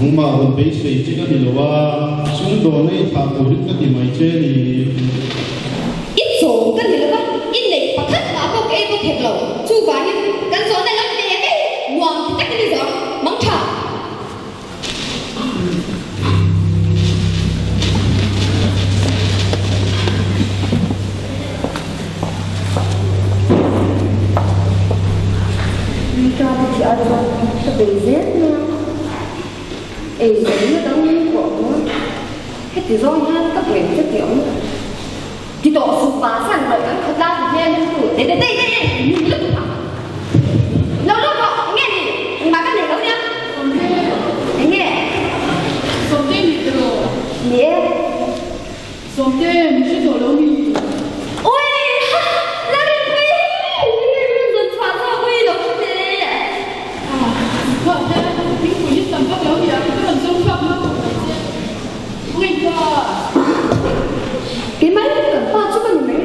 Nangmah rawn beisei che ka ni lo a, sumdawnna i thlah turin ka ti mai che a ni. I chawm ka ni lo va, i neih pakhat mah pawh ka ei bawk hek lo. Chuvangin kan zawhna lam ve ve nuam ti takin i zawh ang, mang tha. Rita te thi a chuan ka bei zel mai a, ei zawng na dang pawh a awm a, heti zawng hian ka buai che tih a awm lo. Ti tawh suh pa san rawh kan khawtlang ti hmel hi chu de de dei dei e min lutuk ang. Lo lo rawh enge ni engmah ka nei lo nia. Sawmte. Enge? Sawmte ni te rawh. Ni e. Sawmte min hre tawh lo mi? Ui ha la rin pui hi min rawn chhuah zawk ui lo hre te. Ah chhuah te thingpui hi tam vak lo nia ka rawn zawng chhuak hma khawp mai che. Keimah hi kan pa chu ka ni mai.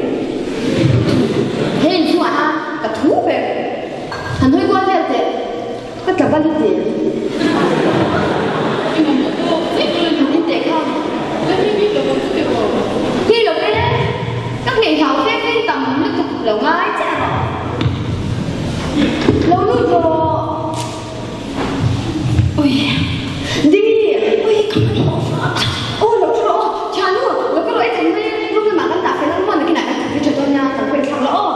He inchhungah khan ka thu ber. Han hawi kual vel teh. Ka tla bal hi ti. In teh kha. Khi lo ve. Ka nghei hlau fe fe in tam lutuk lo ngai che a. Lo lut rawh. Ui Dingi ui ka hman hlawh fak aw lo thu rawh aw thianu lo ka rawh e kan mai room lamah kan dah fel ang maw nakinah kan thawk hi tha dawn nia kan khawi thlak la aw.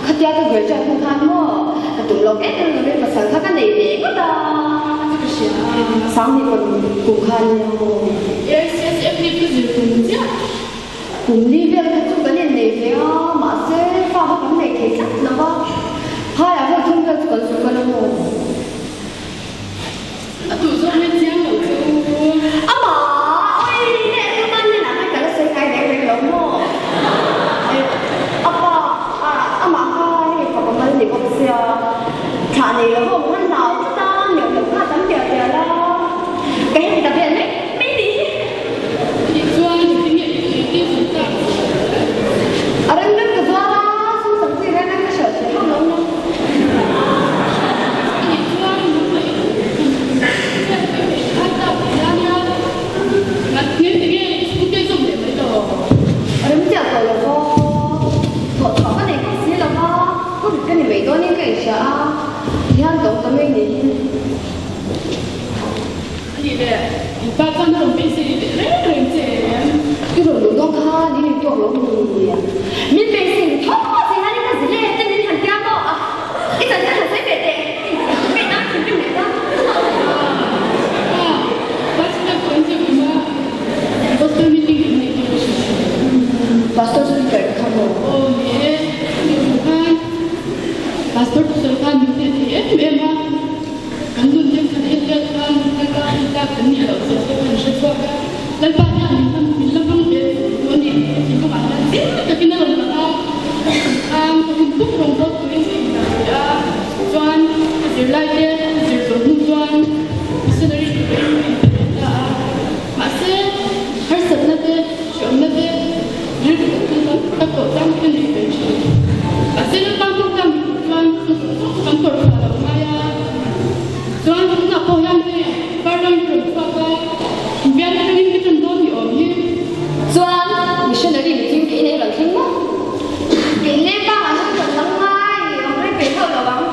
Khatia ka graduate hnu khan maw ka tum lawk em em lovin pasal kha ka nei ve ngawt a. Ka hria a. Sangni pawn kum kha a nia maw. AICSF hi ka zir kum chiah. Kum li vel kha chu kan innei ve a, mahse fa kha kan nei thei tlat lo va. Phaiah vawi thum vel chu kan zuk a la maw. A duh zawk hian chiang lo che u. Amah oi leh Roman hnenah khan ka la sawi ngai reng reng lo maw? A pa amah kha hei fapa mal ni bawk sia, thlah nei lo ho khan hlau tlat a, meuh loh kha a tam tial tial a, ka heti ta vel mai mai ni hi. Tih chuan engtin nge i tih zui tak? A rem rem ka zuar a, sum tam chi reng reng ka hrilh thei hauh lo nia. Anih chuan nangmah i hriat ve theih kha tak ti a nia. Ngat nge ti nge i school te zawm leh mai lo? A rem chiah tawh lo va, thawh chhuah ka nei bawk si lo va, ka rit ka ni mai dawnin ka inhria a, tihian ka awm ta mai ni hi. Anih leh, in pa chuan a rawn beisei leh reng reng che em? I rawn luh dawn kha ni in tuak lo ni. Min beisei ri tho a che hian in ka zileh te min han tia maw a, i chan te han sawi ve teh, in ka thinrim leh ta. Pa, pastor pawh in zir kum a, pastor meeting kan neih dawn ka hre thin. Pastor speaker kha maw? Aw ni e, ni kum khan pastor thusawi khan min hneh thei em em a. Kan nun hian kan en vel khan Lalpa hi tlak kan nih loh zia te kan hre chhuak a, Lalpa hian min hmang min la hmang ve duh a ni tih thinlungah hian zir takin a rawn lang a, khan ka hun pum rawng bawk turin ka indah ve a, chuan ka zirlai te ka zir zawh hnu chuan missionary turin ka inpe ve ta a, mahse harsatna te hreawmna te rilru tak tak tawh chang te ka nei ve thin. Mahse Lalpa hmang ta min tih chuan chu zawng zawng chu kan tawrh chhuah loh ngai a. Chuan tunah pawh hian hei Farrawn hi rawn chhuak a, bial atangin ka ṭan dawn ni awm hi. Chuan missionary mi chu kei nei rawn thleng maw? Kei leng bangah hian rawn lang ngai awm reng ve hauh lo ang.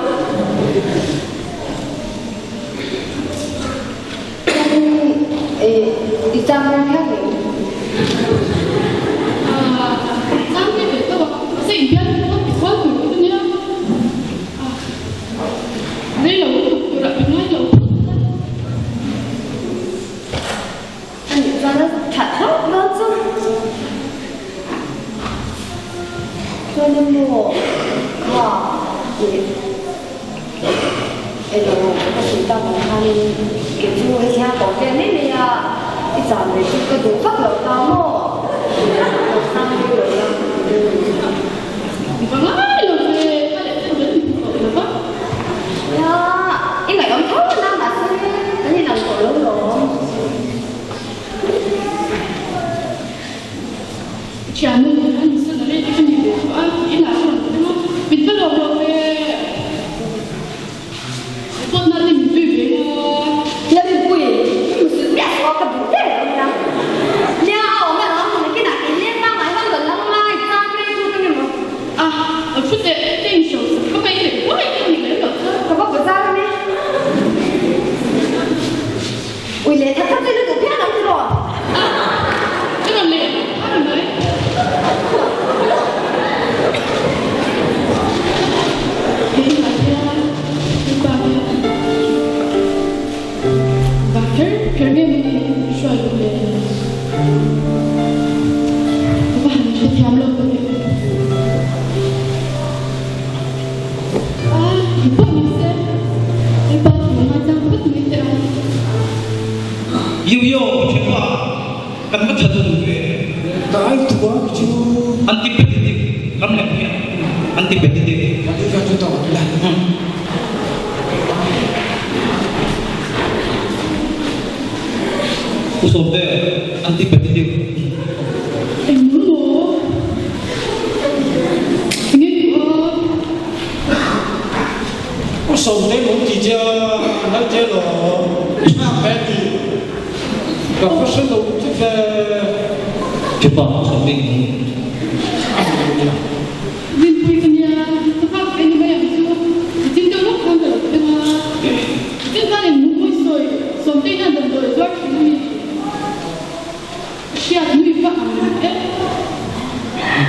Elo, ka sawi tak ang khanin kei chu hei hian ka awm vel mai mai a, i cham ve chu ka duh vak lo ta maw? Ka sang rei lo la ka ti deuh a ni. Va ngai lo ve, ka leh ten kan inhmu tawh lo va. Nia, i ngaihawm tho a na mahse kan inang tawh lo lawm. Thiannu nen an missionary te ka ni ve tawh a, inah ka rawn thleng a, min va lawm lo ve. Phone na te min tui ve a. Lalrinpui, i musil miah suh a, ka duh der lo nia. Nia, a awm alawm, nakinah kei leng pangngai hian rawn lang ngai, chang rei chu ka ni maw? A, lo thu teh, ka inhro sak ka mai leh huai ka ni lem lo kha. Ka va bazar a nia. Ui leh that that chu i la duh phian ang tiraw? A, ka rawn leh har mai. Keimah hian mipa hian va kher kher nge maw ni hruai duh le? Ka va han hrethiam lo tak em. A, i pawh ni se, mipa thu ngaithlang phawt mai teh ang. Yu yo ṭhepa kan va ṭha dun ve. Kai thua chu. Anti-competitive ram leh hian anti-competitive. Ka chu tawk la. U Sawmte anti-competitive. Eng maw? Enge duh a? U Sawmte maw ti che nal che lo thlak ve ti ka va hre lo che ve. Ṭhipa U Sawmte in maw? Rinpui ka nia, ka nghak ve ni mai ang chu. Nichin deuh lawk khan ka lo thleng a. Nichin khan in mumui sawi Sawmte hian damdawi a zuar thin a ni. Hriat nui va ang e.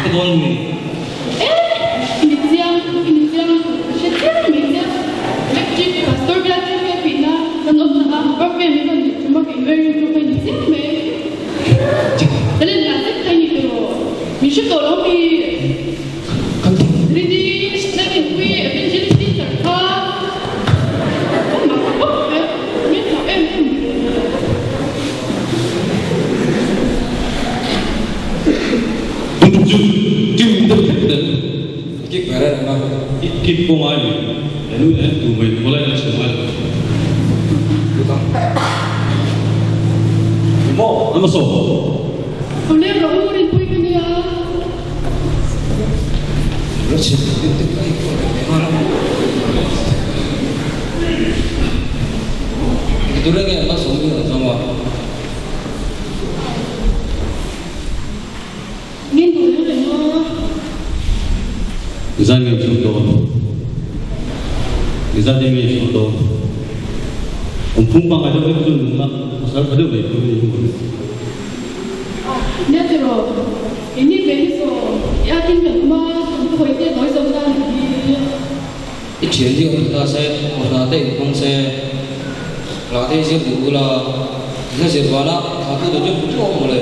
Ka dawn mi. E, i ni chiang, i ni chiang, ka hre chiang mai che. Electric pastor bial chu ka tihna kan awm na a, perfume i rawn neih tum a ka inwearing chu ka ni chiang mai. Ka len dan zet kha i ni tiraw? Min hre tawh lo mi? Rini, Lalrinpui, Evangelist teacher kha ka mak bawk e, min hlau em em ve. Tum chu kim deuh hlek tel. Kik ve reng a. I kik pawh ngai mi. He nu hian tu mai tu lai a chhe ngai lo. Maw an va sawm. Lo leng rawh u Rinpui ka nia. Lo chhe deuh deuh lai pawh a ni nghal a. Engtur nge an va sawm hi an zawng a. Min duh reng reng a. Zan nge chhuk dawn? Zan nge chhuk dawn? Awm phung pangngai deuh deuh chu nunna pasal tha deuh nei tur a ni hi mawle. Nia tiraw, keini ve hi saw i akin kan awm a, kan ka hawi te a tawi zo ta a nih hi. I thian hi awm ta se, aw hla te inhmang se, hla te hi zir duh ula, hla zir vanah thla tu tur chu hmu chu awm mawle.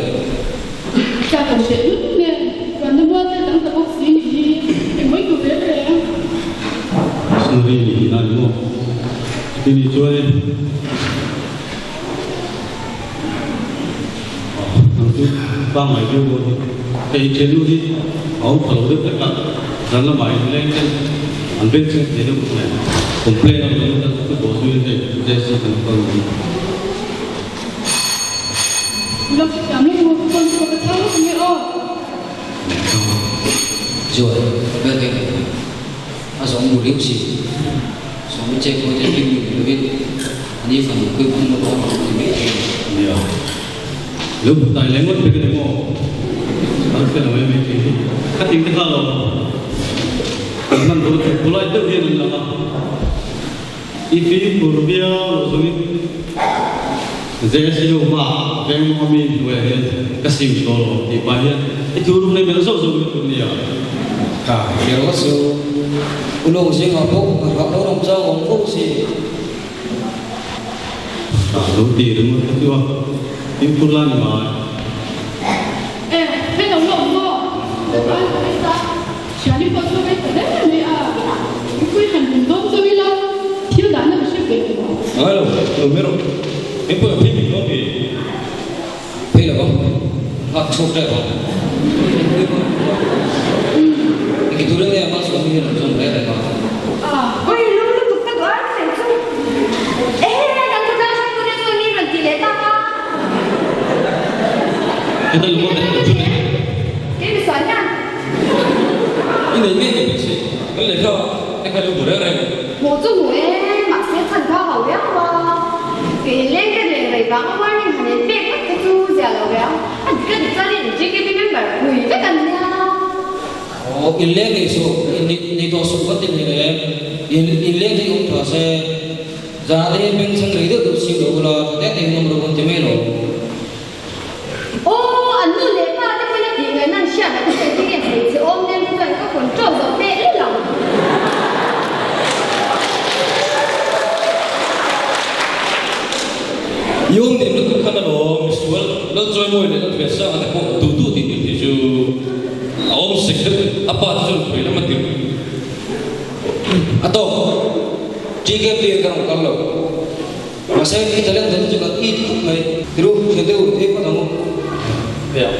Hla kan hreh lut nen, vanna mual te dang ta bawk si nih hi, engmawih tur reng reng. Missionary nih hi na ni maw? Chuti nih chuan Nang chu pangngai viau dawn hi. Hei thiannu hi a awm pha lo deuh hlek a, zan lamah inleng ten an veng chhung thei deuh bawk nen complain a rawn lut a, chu bawh zuiin hei JC kan kal ang. Lawk thiam lo maw phone chu ka chhang lawk ange aw. Chuan building a zawng duh riau si. Sawmi check pawh te hlim ni lovin ani fanu pui phung a awm ang ti mai thei. Nia. Lo hmu tai leh ngawt pek a ni maw? An hre lo em em tih hi ka ting te kha lo. Kan hman dawn chu khawlai deuh hian an lang a. I fimkhur viau lo chungin JSU hmaah veng mawnga mi hnuaiah hian ka sim tawh lo tih pah hian i thu rum nei melh zauh zauh lutuk nia. Ka hria ngawt chu ulawng zingah pawh ka hlauh lo ram chang awm fo si. Ka lo ti ringawt ka chu a, fimkhur la ni mai. E, hei lo lawm maw? Ka ta. Thiani pawh chu rei ta hle mai a, mipui han hmu dawn chauh ila thil dahna ka hre. Lo mai rawh. Engpawh a phei bik dawn mi? Phei lo ang. Nghak chhuak tep ang. Engpui pawh an hmu a. Engti turin nge amah chuan mi rawn zawn reng reng a? Ui lung lutuk ka duh a ka sawi chu. Ehe kan khawtlang hruaitute chuan mi rawn ti leh tak a. Heta lung a neih loh chu nei. Kei mi sual hian. I nei ngei ngei mai si. Kan lehkha te kha i lo hmu reng reng. Hmuh chu hmu e, mahse chhan kha ho viau a. Kei leng ka leng rei vang a warning han en pek vek kha chu zia lo viau. A dik a dik chuan in GKP member pui vek an nia. Aw, in leng ngei suh, in ni tawh suh kan ti nei reng. In in leng te hi awm tha se, zan te hian beng chheng rei deuh deuh chhing lo ula, tha teh teh in awm rawh kan ti mai lo. Aw, an nu leh pa te pawhin a tih ngaihna an hriat loh chuan tinge hmeichhe awm nen te chuan ka control zawh teh lul ang. I awm nen lutuk khan alawm misual Lalchawimawi leh Lalhriatsanga te pawh duh duh tih tir thei chu a awm sek deuh a pa te chuan khawi lam a tirh. A tawk, TKP ka rawn kal lo. Mahse, i talent dan chu kan it khawp mai. Tiru, hre deuh thei phawt ang u. Hei a.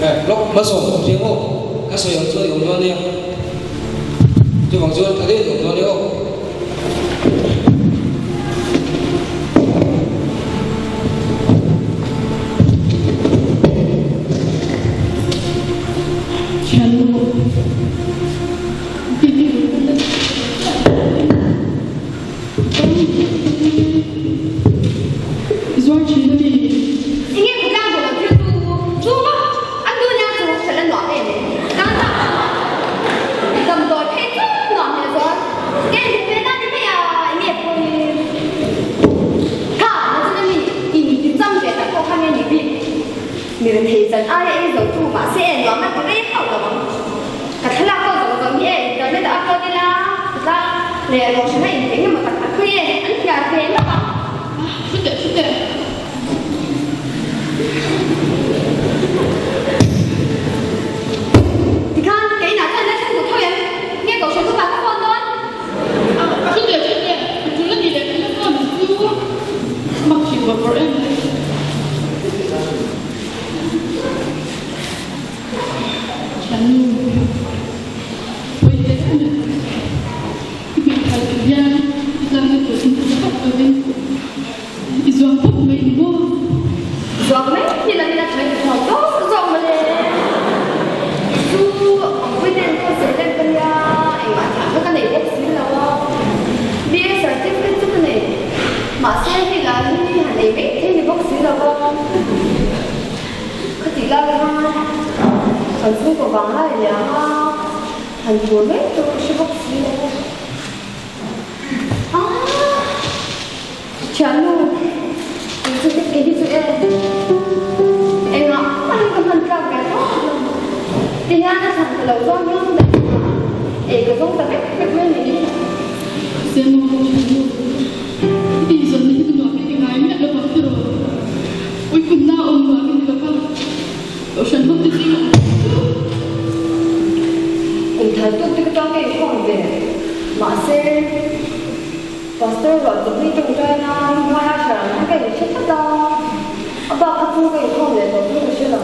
Eh, lawk hmasawm hriang aw, ka sawi ang chuan i awm dawn nia. Chuvang chuan tha deuhin i awm dawn nia aw. Thiannu. Enge khawtlang duh lo thil chu chu maw? An nu nia chu hrilh a nuam em? Tan tak a nuam. Damdawi phei chu nuam leh zual. Ke hmu ve ta ni mai a, enge pawi? Kha na chuan a mi in ti cham ve tak pawh kha nge ni bik? Mi rethei zan aia ei zo tu mahse e nuam a ti rei hauh lo ang. Ka thlalak pawh zawng zawng hi e internet ah upload ila ka tla leh rawhhrana in eng emaw tak tak hi e an hriat ve lawk ang. Thu teh thu teh. Tikhan kei inah chuan la thleng duh tho em? Nge kohhran upa ka phone dawn? Thu teh thu teh. Ka tul a ni leh ka la phone ang chu. Mak thih bawrh bawrh em mai. Thiannu, pawi teh a ni. I hmeichhai tur hian i tlakna tur in hmu vak lovin i zuam pawp mai ni maw? Zuam mai ni lovin a thawi thawk zawk zawk mawle. Chu awmpui ten pawh zir lem ka nia, engmah thiam kha ka nei bawk si lo a. BA certificate chu ka nei, mahse hei lah hi han ei mai thei ni bawk si lo a. Khatih lai khan kan chhungkaw vang lai liam a, han tur mai tur ka hre bawk si lo a. Aah! Thiannu, kei chu kei hi chu e, engah hmain ka hman tlak ve tawp lo. Ti hian a chhan ka lo zawng hian daih a, ei ka zawng ta vek vek mai a nih hi. Semo, thiannu. I inzawnna hi chu nuam i ti ngai miah lo vang tiraw? Uikunna a awm nuam i ni lo va, Kohhran ho te zing a awm tawh chu. Kum thar tuk te ka tan ka inkhawm ve. Mahse, Pastor ruah chawhni tawngtai nan hmaia hran ang kha ka inhre tlat a, a bak kha chu ka inkhawm leh tawh chu ka hre lo.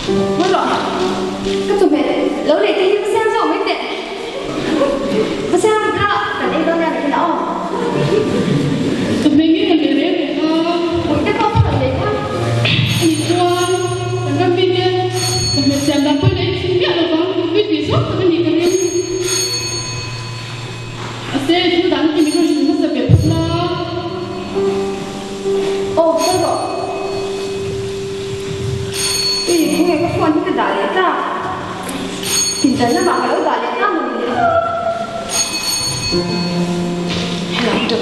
Hmawlh rawh, ka chawhmeh lo leh te hi va siam zawk mai teh. Va siam rawh kha, kan ei dawn nia nakinah aw. Chawhmeh nge ka leh reng reng a. Ui te pawh ka rawn lei kha. Ani chuan kan ram mite chawhmeh siam dan pawhin a inchhung miah lo vang, tui tih zawk tak a nih ka ring. Mahse, thil dang hi min rawn hrilh hmasa ve phawt la. phone hi ka dah leh ta. Pindan lamah ka lo dah leh ta mawni le. Hello.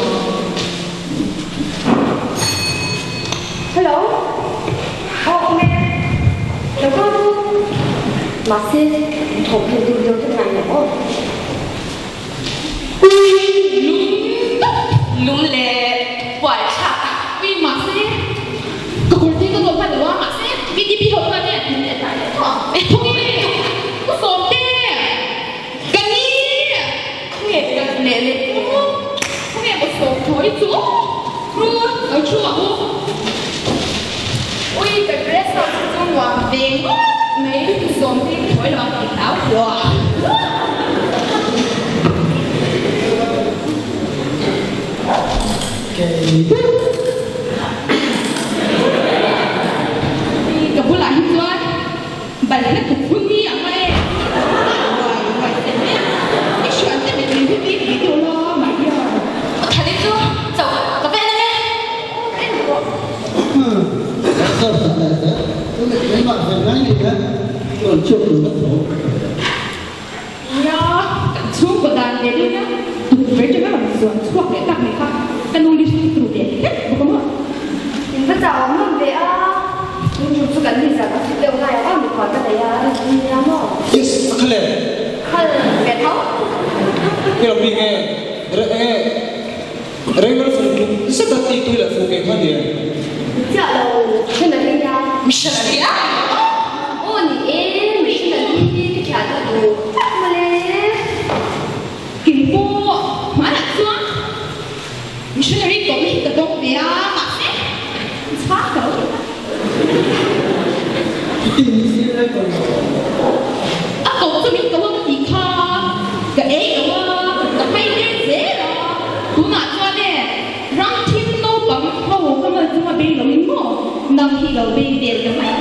Hello. Aw awm e. Lo kal ru. Mahse, thawmhnaw dur deuh te ngai lo aw. Lum tak lum leh puai thlak. Ui mahse ka kawr te ka dawt hman lo a mahse VTP ho khan e min leh tlai leh tawh a. Khawnge ka sawm te ka ni khawnge ka leh leh u khawnge ka sawm thawi chu ru lo thu ang u. Ui ka dress ho chu nuam ve ngawt mai sawm te ka thawi lo ang tih hlau hua. Ka bulah hi chuan balhla tuk hun ni ang e. Ruai ruai sen mai a, i hriat te mit min hi ti tih deuh la my dear. Thali chu chauh ka vel ang e. Nia, kan chhungkaw dan ve deuh nia, tukverh atanga rawn zuan chhuak leh tak mai kha ka nu list chu tru ve hlek bawk a maw. In va chau awm hlawm ve a, tun tum chu kan rizal a fit deuh ngai a, mikhual ka nei a, a rin nia maw. Yes, a khal e. Khal ve tho. Hei lo bik e, re e, Rengral fung tluk zet a ti tui leh fu ke kha nia. Chiah lo, missionary nia. Missionary a? Aw ni e, missionary hi ka thian a duh tak mawle. Kei pawh hmanah chuan missionary tawhna hi ka dawng ve a, mahse chhang ka lo ti ta. A koh chu min ko a ka tih kha ka ei lo a, ka hai let zel a, tunah chuan e ram thim naupang ho ka mal chunga bei lo in maw nang hi lo bei vel ta mai.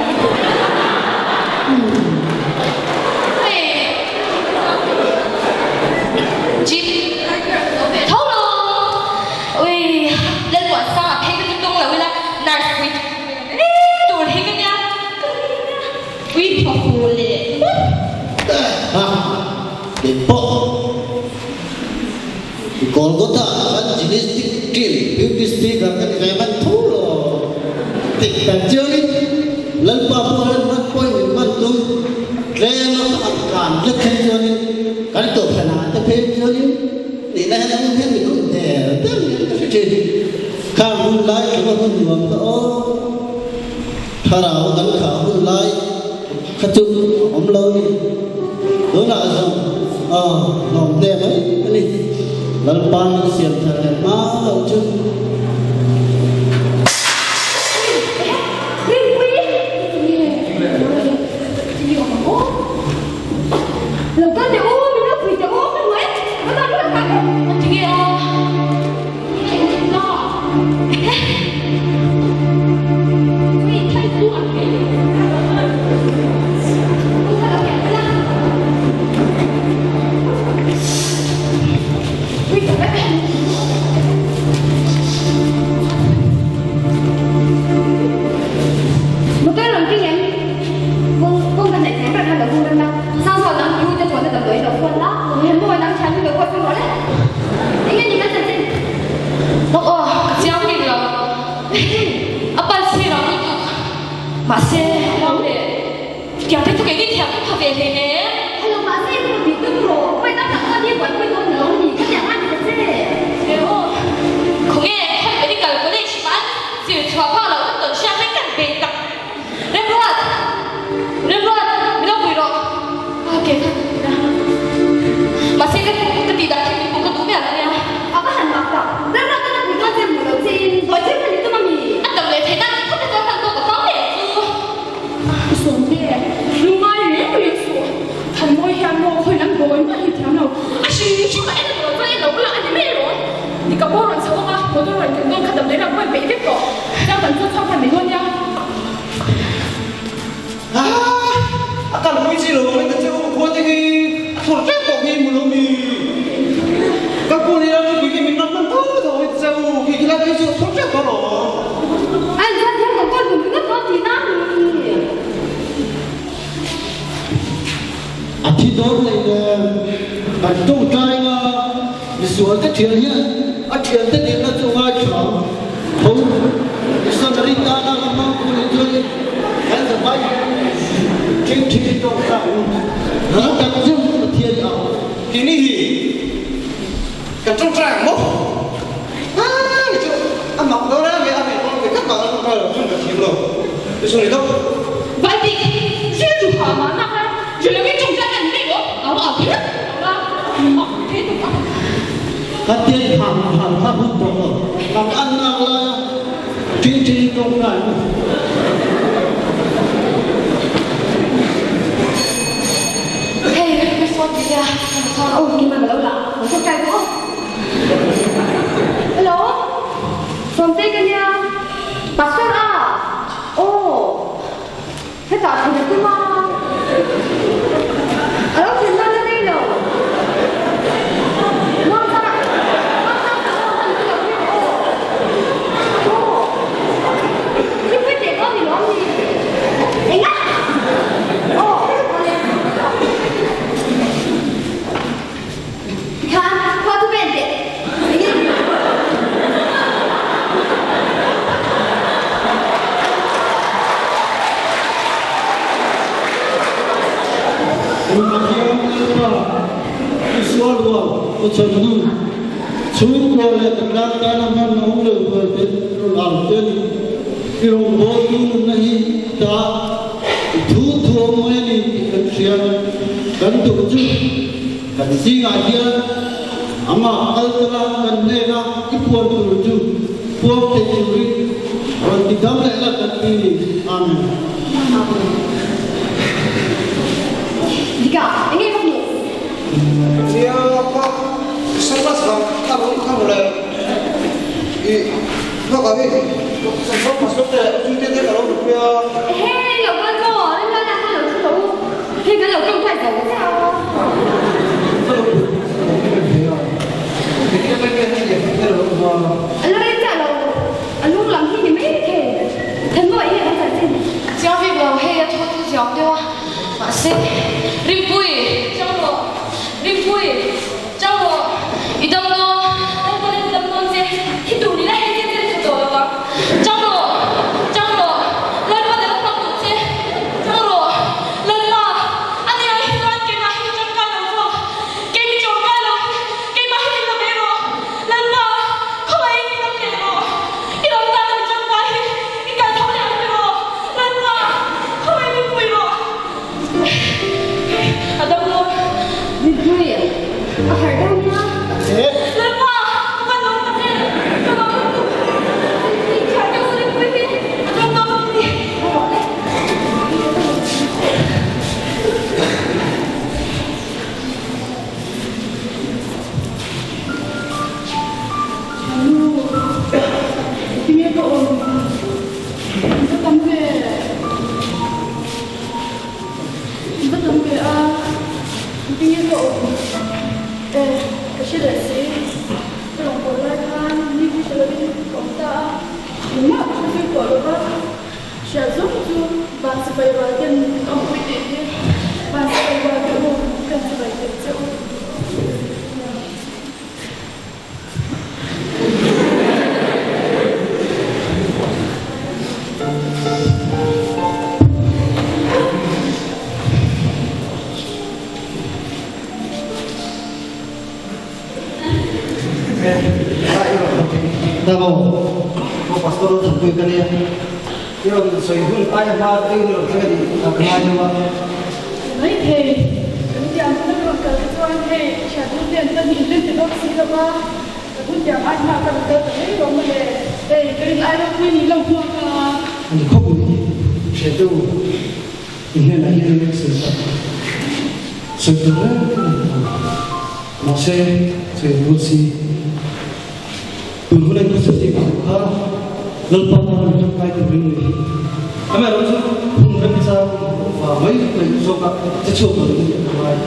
Tho lo! Ui, Lalmuansanga phei ka ti tung lo ila, nurse pui tur hi ka nia, ka ring a. Ui thaw fu leh phawt. Ha, kei pawh Golgotha Evangelistic Team Beauty Speaker ka ni ve hman tho lo. Tik tak chiangin Lalpa pawh hian hman pawhin min hman tum tlem a ka han tlan vek phei chuanin kan kohhran ah te phei chuanin nihna hian an hian min um der der hian ka hre thin. Khang hun lai tluk a hun nuam ka aw. Thlarau kan khah hun lai kha chu a awm lo ni. Tunah zawng aw hlawm hle mai a ni. Lalpa min siam thar leh hma loh chu. Bawk aw, ka chiang bik lo. A pal chhi rang lutuk. Mahse, ram leh tiang te chu keini thiam ka pha ve hlei nen. Hello, mahse ka rawn tih tum rawh. Khawi tam tak chuan hi buaipui dawn ni lo ni. Ka tiang a ni ta che. He aw, khawnge khawi medical college man zir chhuah phak loh ka tawn hriat mai kan bei tak. Remruat! Remruat! Min lo pui rawh. A ke kha ka ti a. Mahse ka ka tih dah khi min hmuh ka duh miah lo nia. A va han mak tak. Remruat ka la pui dawn che hmuh lo che in dawi thil kha ni tum a mi? A dam leh theih nan khaw te chuan hman pawh ka fang leh chu. Ka sawm te, lungngai reng reng suh. Thanmawi hian maw khawi lam dawi mah hi thiam lo. A hrim hrim a en a tur chuan en lo bula a ni mai alawm. Ni ka pawh rawn chho ang a, motor rawn keng dawn kha damdawi lam pawh in peih vek tawh. Chuan kan chu chhuak hman mai dawn nia. A kalpui chi lo mai ta che u, khua te hi a thlawr ṭep tawh hi mu lo mi. Ka pu ni ram pui hi min rawn hman tho tho mai ta che u, khi khilai phei chu a thlawr ṭep tawh alawm. A inzat hian kan kawl dun ringawt dawn tihna a ni. thi dawn hleinem. Kan tawngtai nga misualte thian hian a thiante dilna chu ngaithla ang. Tho missionary tana ka hmang tur hi chuanin kan zavai thingthi tawngtai ang. Ral tak zeuh Pathian i ang. Keini hi kan tawngtai ang maw? Aa ni chu a mak lo reng mai a hmel pawh ve tak vang a tawngtai lo chuan ka thiam lo. Missionary dawk. Valdik, zir chu ha mahna kha Jeremy tawngtai kan nei lo, au au kher lo la, mak thei tuk a. Ka tiai phang phang kha hun tawh lo. Mak an nak lai a, ṭingṭi tawngtai mu. Hei, ka sawn ti nia, ka Aw, keimah ka lo lah, ka tawngtai bawk aw. Hello, Sawmtei ka nia, Pastor a, aw. Hetah thlen a tum a, a lo thlen dawn a nei lo. Muangchang a, muangchang tak aw hman chu lo hre rawh aw. Aw, thilpui teh dawn ni lawm ni? Enga? Aw, awle. Tikhan, khua chu ven teh. Enge? Pathian Lalpa, Isua rual, u chhan nu, chhungkua leh khawtlang tana hman a awm lo rual te rawn au te a ni. I rawngbawltu nunna hi ta i thu thu awm mai a ni tih kan hria. Kan duh chu Kan zingah hian amah kal tala kan hnena i puan tur chu puang thei turin rawn ti dam leh la kan ti ni. Amen. Dika, enge ka hmuh? Nia ka surprise vang kha rawn kha mawle i bak ah hi pastor pastor te chu te te ka lo hmu a. Ehe lo kal maw rinna lah kha lo thu lo u. Hei kan lo tawngtai zo che a. A la rem chiah lo, a lung lam hi ni mai thei. Thanmawh hi an chanchin. Chiang bik lo, hei a thaw chu ziam deuh a, mahse Rinpui, chang rawh, Rinpui, chang rawh, i dam dawn, Lalpawn i dam dawn che, hi tur nila hei che che tha tawh lo vang, chang rawh, chang rawh, Lalpawn a lo hmang duh che, chang rawh. Lalpa, a ni ai chuan keimah hi mi tangkai lo zawk, kei mi tawngkai lo hi keimah hi min la ve rawh. Lalpa, khawngaih in dam leh rawh, i ram tana mi tangkai hi i kal tho leh ang ti rawh. Lalpa, khawngaih min pui rawh. A dam dawn. Min pui, a harh deuh nia. Lalpa, ka van lawm tak em, ka lawm lutuk. Inthiar deuh ring pui hi a dam dawn ka ti. Anu, tinge ka awm? I va tam ve. I va tam ve a, tinge ka awm? E, ka hre leh si. Ka rawn kawl lai khan ni hi hre lovin ka awm ta a, engmah ka hre zui tawh lo va. Hriat zawng chu van sipai rual ten min awmpui tih hi van sipai rual te u kan sipai tel che u. Damo, ko pastor thanpui ka nia. I rawn sawi hun aia hma te i rawn thleng a nih ka ngai lo a. Mai thei, kan tiang hun a rawn kal te chuan hei thian hun te an tan in len ti bawk si lo va, kan hun tiang ai hma ka rawn kal ta mai lo mawle. Hei, ka rin ai ropui ni lo hmuak a. A ni khawp mai, hriat deuh i hnenah hian sawi tak sawi tur reng a ni lo. Mahse, sawi tur si. Tun hun a inkhawsa zing ang kha Lalpa tan mi tangkai turin ni. Amaherawhchu hun remchang va mai mai zawka che chhuak lo ding a ngai.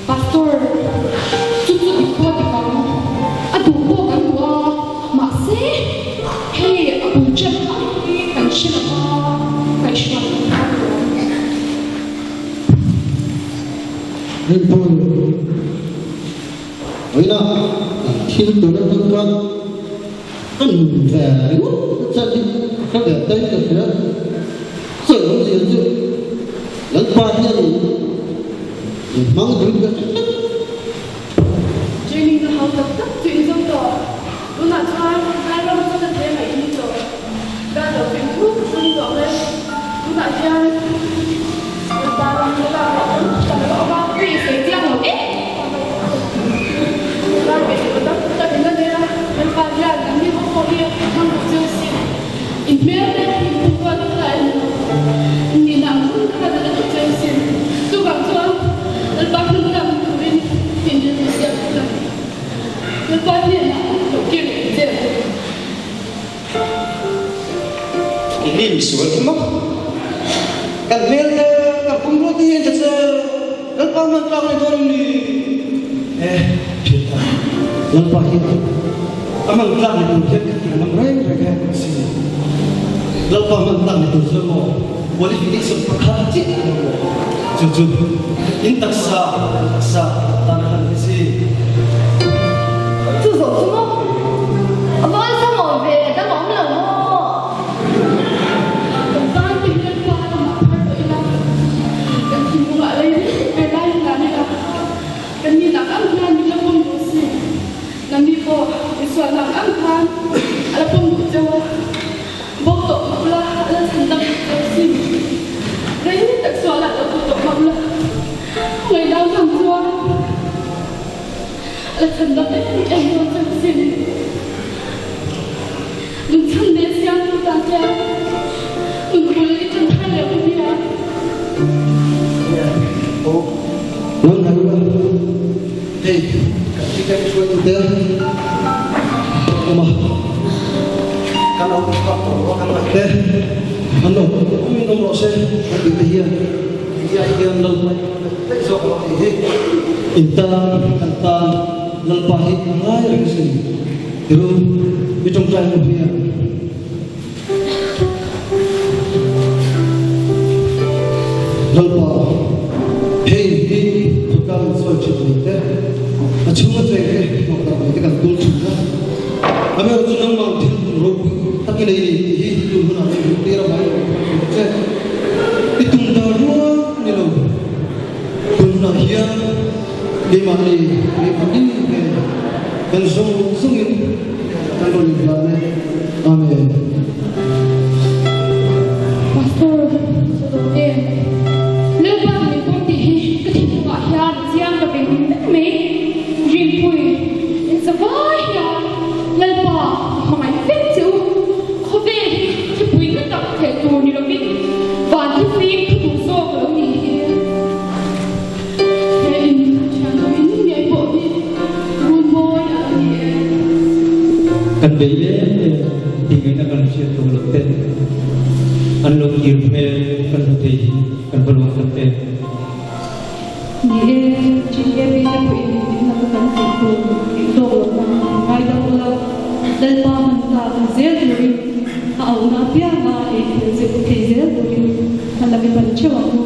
Pastor, chu chu dik pawh dik ang, a duh pawh kan duh a, mahse hei a bul ṭan ang hi kan hre lo va, kaihhruai kan ngai lo. Vawiina kan thil tur atang khan ka nun ve ringawt ka chan hi ka hre ve tain ka hria. Sawi awmzia chu Lalpa hian min hmang duhin ka hre tlat. Training na hau tak tak chu in zo tawh. Tunah chuan Lairam atanga tlem a in tawh. Dan lo chu in thu thu ni tawh mai. Tunah hian Lalpa ram na lak loh tam tak a awm a. Tui i sawi chiang lo em? Lai beisei tam tak in la nei a. Lalpa hian an ni ho pawh hi hmang duh cheu si. In hmel te hi in pumrual te kha en lo. In nihna ang hun kha la duh cheu si. Chuvang chuan Lalpa hmun lam turin in rilru siam thung a. Lalpa hnenah lo kir leh ang che. Keini misual hi maw? Kan hmel te, kan pumrua te hi en ta che, Lalpa hman tlak a ni dawn em ni? Eh, thian ta, Lalpa hi a hman tlak ni tur hian ka ti ngam reng reng em si. Lalpa hman tlak ni tur chuan maw qualification pakhat chiah a ni maw? Chu chu in taksa, taksa tan a hlan hi si. Chu zawh chu maw? A va awlsam awm ve, dam a awm lo maw? Kan tan te hian pa lamah phar tawh ila, kan thinlungah lei ve lai hi lan ila, kan ni nak ang hian min la pawm duh si. Nangni pawh insual nak ang khan a la pawm duh cheu a, bo tawh mah ula a la chhan dam duh cheu si. Rei tak sualah lo duh tawh mah ula, ngaidam hman chuan a la chhan dam em em dawn cheu si. Nun chhan leh siamtu tan hian nun bul i ṭan thar leh awm nia. Nun hai ula, hei kan ticket hruaitu te awm a, kan awm chhuak tawh lo a kan ngaih te an awm awmin awm rawh se kan tih te hian keini ai hian Lalpa hi kan ngaih daih zawk lo tih hi in tan kan tan Lalpa hi a ngai reng a sin. Tiru, i tawngtai ho hian. Lalpa, hei hi khawtlang in sawi thin mai te, a chhunga cheng te hnawhdarh mai te kan tul thin a. Amaherawhchu chu nangmah thil tum ropui tak i nei ni tih hi tun hunah hian hmuh tir a mai lo thin che. I tum dar rual ni lo. Tun hunah hian keimahni keimahni nen kan zawng zawngin kan rawn inhlan e. Amen. Pastor Sodawte, Lalpa min pawm tih hi ka thinlungah hian a chiang ka veng vek mai. Rinpui, in zavai hian Lalpa ka hmangaih vek che u. Khawvel hi thipui na tak theh tur ni lovin van thufim thu duh zawk a lo ni hi. He in thianho in ngei pawh hi run mawi a lo ni e. Kan bei em em ti ngaihna kan hriat tawh loh te an lo kir hmel kan hmu thei hi kan va lawm tak em. Ni e, GKP te pawhin engtin laka kan tih tur tih tawk lohna an ngai dam ula, Lalpa hman tlak ni zel turin a auhna apianga ei thil zir thei zel turin a la mi ban theuh ang u.